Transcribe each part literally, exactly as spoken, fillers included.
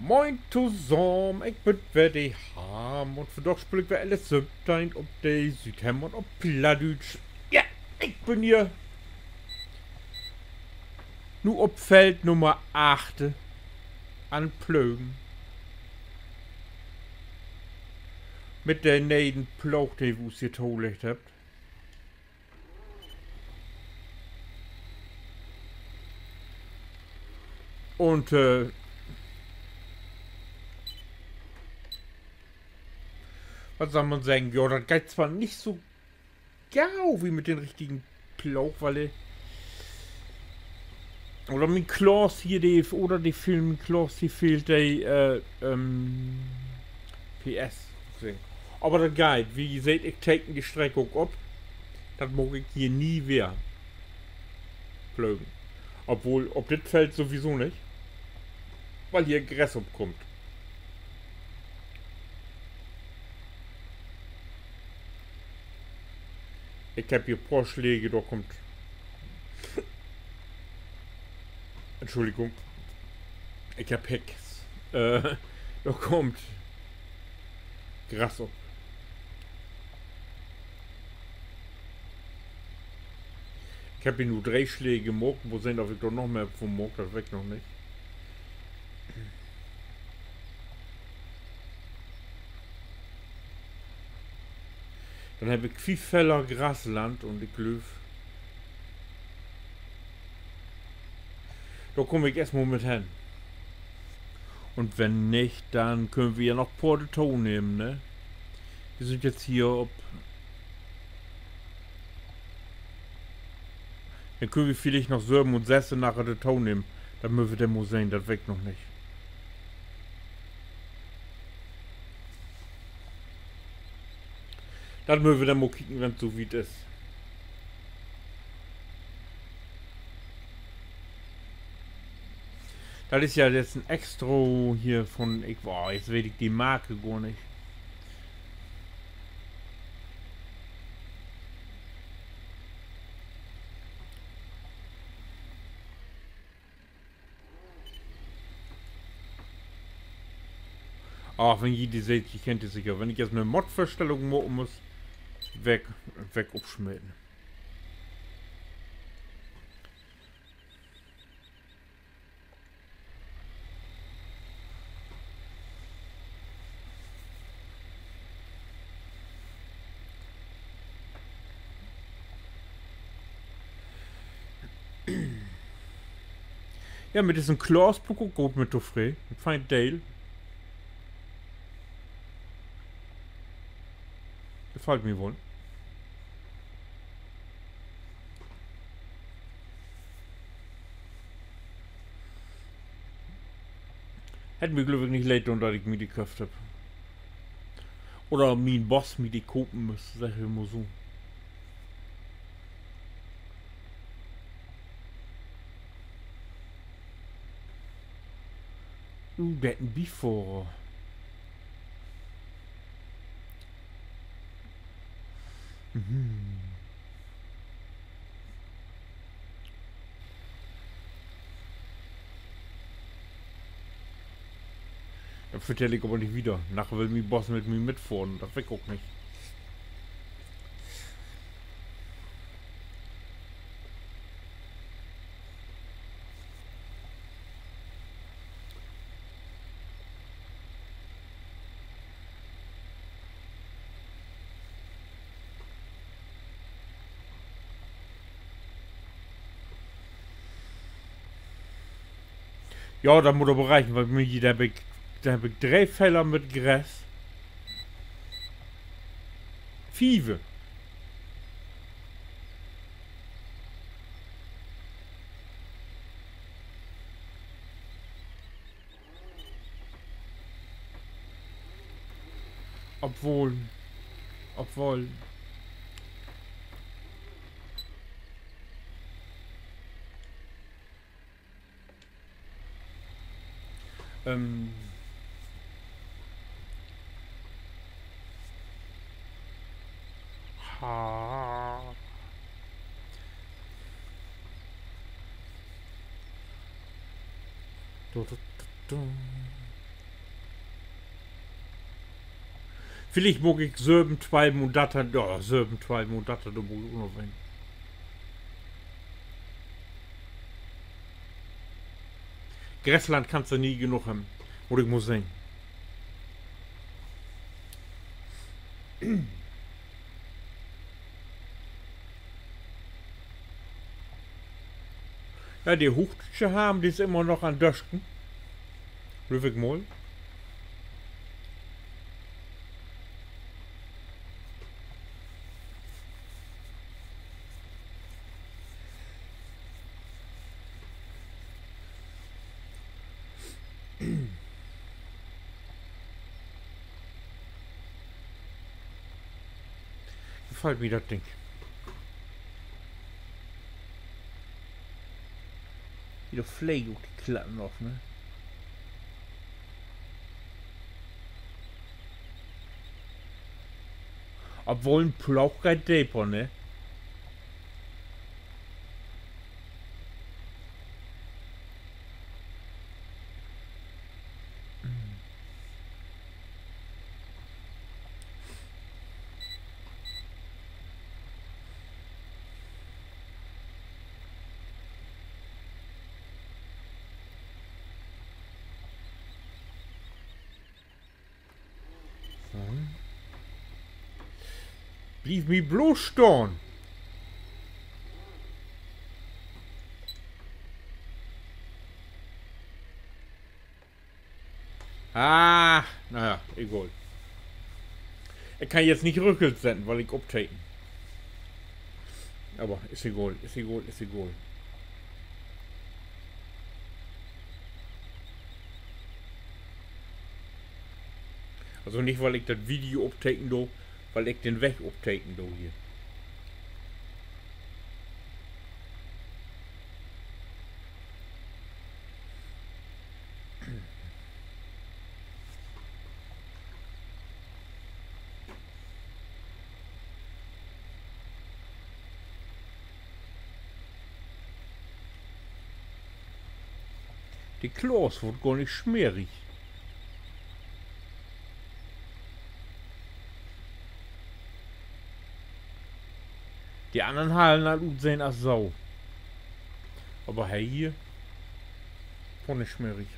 Moin tosamen, ik bün weer de Harm un vandaag speel ik weer L S söventeihn op de Südhemm un op Plattdüütsch. Ja, ik bün hier nu op Feld Nummer acht an't Plögen. Mit den ne'en Ploog, de wi us hier toleggt hebbt. Un, äh, wat sall man seggen? Ja, dat geiht zwar nich so gau wie mit den richtigen Ploog, wiel, äh, oder mien Klaas hier, de, oder de fehlt, mien Klaas, de fehlt de, äh, ähm, P S. Aver dat geiht. Wie ji seht, ik teken de Streck ok op. Dat maak ik hier nie weer. Plögen. Obwohl, op dit Feld sowieso nich. Wiel hier Gras opkummt. Ik hebb hier poor Släge, dor kummt, Entschuldigung. Ik hebb Hicks. Äh, dor kummt Gras op. Ik hebb hier nu dree Släge maakt. Mal sehn, of ik dor noch mehr vun maak. Dat weet ik noch nich. Denn hebb ik fief Feller Grasland un ik glööv, dor kaam ik eerstmal mit hen. Un wenn nich, denn köönt wi ja noch poor dorto nehmen, ne? Wi sünd jetzt hier op, denn köönt wi villicht noch söven un söss naher dorto nehmen. Dat mööt wi denn mal sehn, dat weet ik noch nich. Dat mööt wi denn mal kieken, wenn 't so wiet is. Dat is ja jetzt en Extra hier vun, ik, oh, jetzt weet ik de Marke gor nich. Ah, wenn ji de seht, ji kennt de seker. Wenn ik jetzt 'ne Mod-Vörstellung maken müss, weg, weg opsmeten. Ja, mit dissen Klaas bün ik ok goot mit tofreden. En fein Deel. Gefallt mi woll. Hett mi, glööv ik, nich leed doon, dat ik mi de köfft hebb. Oder mien Boss mi de kopen müss, segg ik mal so. Uh, dat is en Bifohrer. Mhm. Dat vertell ik aver nich wieder. Naher will mien Boss mit mi mitfohren. Dat will ik ok nich. Ja, dat mutt aver reichen, wiel mi, dor hebb ik, dor hebb ik dree Feller mit Gras. Fieve. Obwohl. Obwohl. Ähm. Ha. Du, du, du, du. Villicht maak ik söven, twölf un dat, ja, söven, twölf un dat, dor bruuk ik ok noch een. Grasland kannst du nie genoog hebben, mutt ik mal seggen. Ja, de Hoochdüütsche harrn, de is immer noch an Dösken. Glööv ik mal. Gefallt mi dat Ding. Hier fleegt ok de Klatten af, ne? Obwohl, en Ploog geiht deper, ne? Bliev mi bloots stahn. Ah, na ja, egal. Ik kann jetzt nich rückwärts setten, wiel ik opteken. Aver is egal, is egal, is egal. Also nich, wiel ik dat Video opteken do, wiel ik den Weg opteken do hier. De Klaas word gor nich smerig. De annern harrn al utsehn as Sau. Aver he hier, gor nich smerig.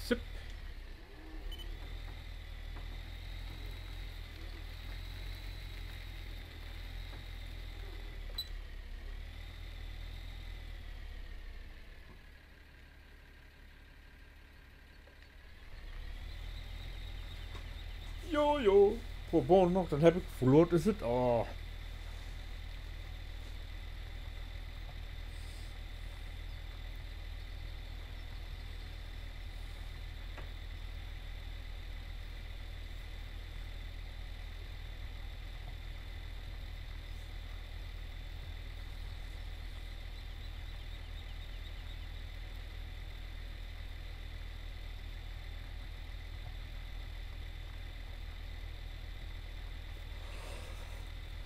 Sipp. Jo, jo. Poor Bahn noch, denn heff ik, wo laat is et? Oh.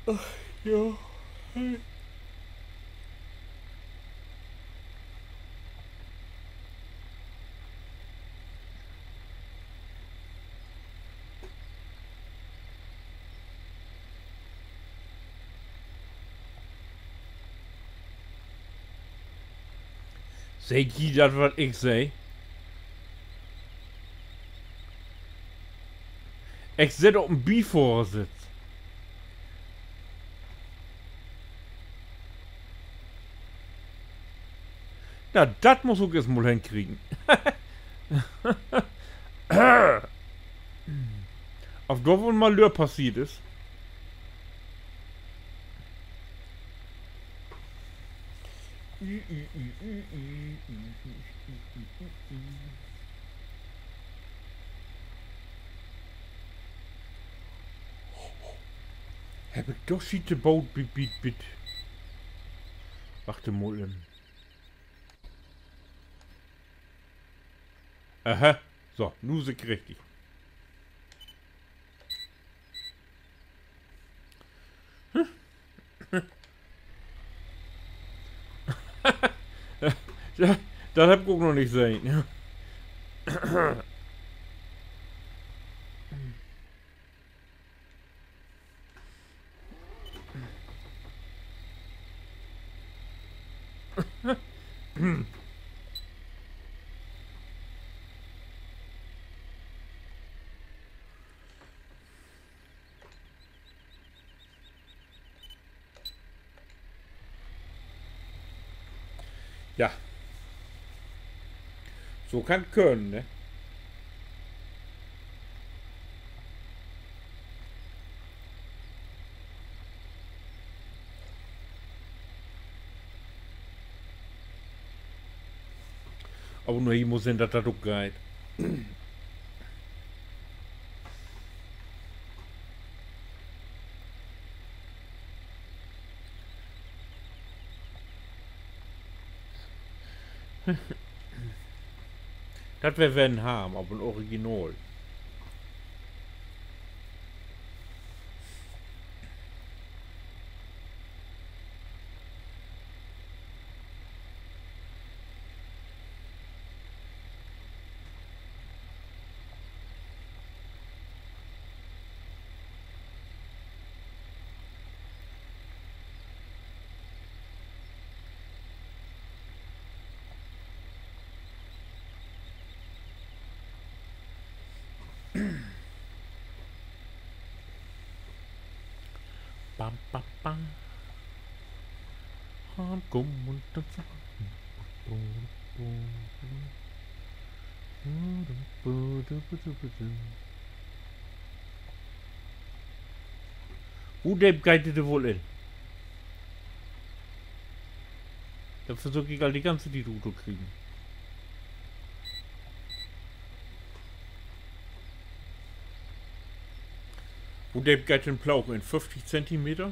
Ach, ja. Seht ji dat, wat ik seh? Ik sitt op en Bifohrersitz. Na, dat muss ik eerst mal henkriegen. Of dor woll mal Lör passeert is. Heff ik dor Schiete boot, bit, bit, bit. Wacht mal even. Aha. So, nu is ik richtig. Ja, dat heff ik ok noch nich sehn. Ja. So kann 't könen, ne? Aver nu, ik mutt sehn, dat dat ok geiht. Dat weer, weer en Harm, aver en Original. Bam, bam, bam. Komm un danz. Wo deep geiht de woll in? Dat versöök ik al de ganze Tiet rut to kriegen. Wo deep geiht en Ploog in? Föfftig Zentimeter?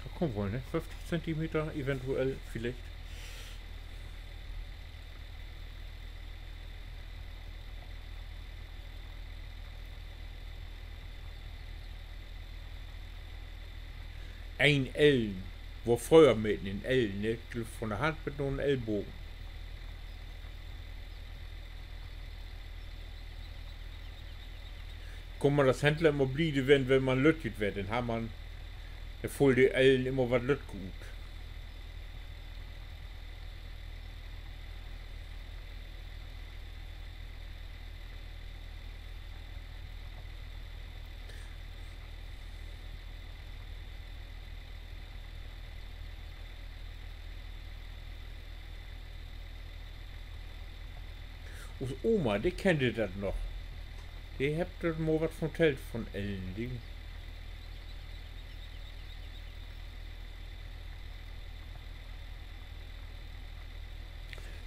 Dat kummt woll, ne? Föfftig Zentimeter eventuell, villicht. Een Ellen. Wöör fröher meten in Ellen, ne? Glööv, vun de Hand bet na'n Ellbogen. Kunn man as Händler immer bliede ween, wenn man lüttjet weer, denn harr man, denn full de Ellen immer wat lüttjer ut. Us Oma, de kennt dat noch. De hett dat mal wat vertellt vun Ellen, de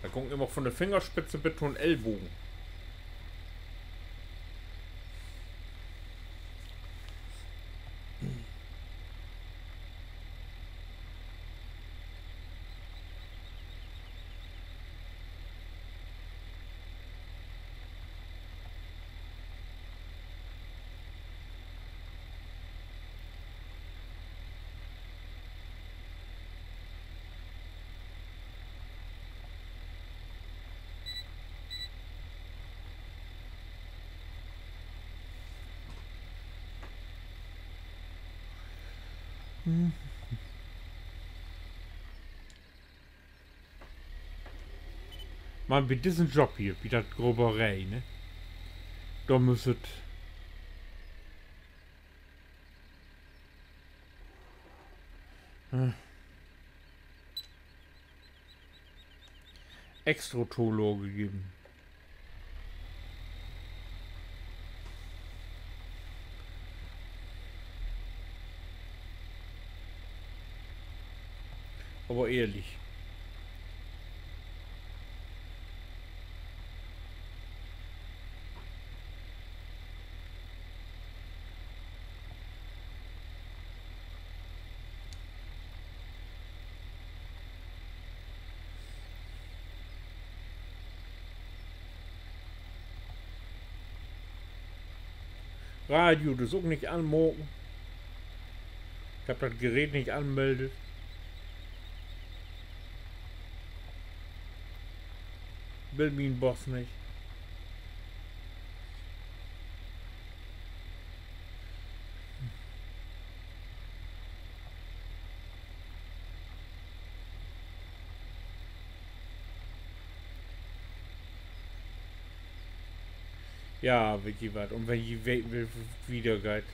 Dat gung immer vun de Fingerspitze bet to'n Ellbogen. Man bi dissen Job hier, bi dat Groberee, ne? Dor müss et Extra Tolage geven. Aver ehrlich. Radio, dat is ok nich anmaken. Ik heff dat Gerät nich anmeldt. Will mien Boss nich. Ja, weet ji wat? Un wenn ji weten wüllt, wo dat wiedergeiht,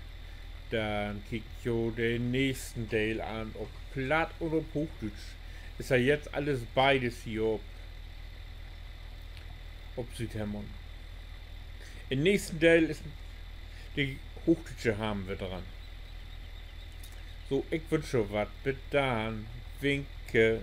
denn kiekt jo den nächsten Deel an op Platt un op Hoochdüütsch. Is ja jetzt allens beides hier op, op Südhemmern. In'n nächsten Deel is de hoochdüütsche Harm weer dran. So, ik wünsch jo wat. Bit dann. Winke.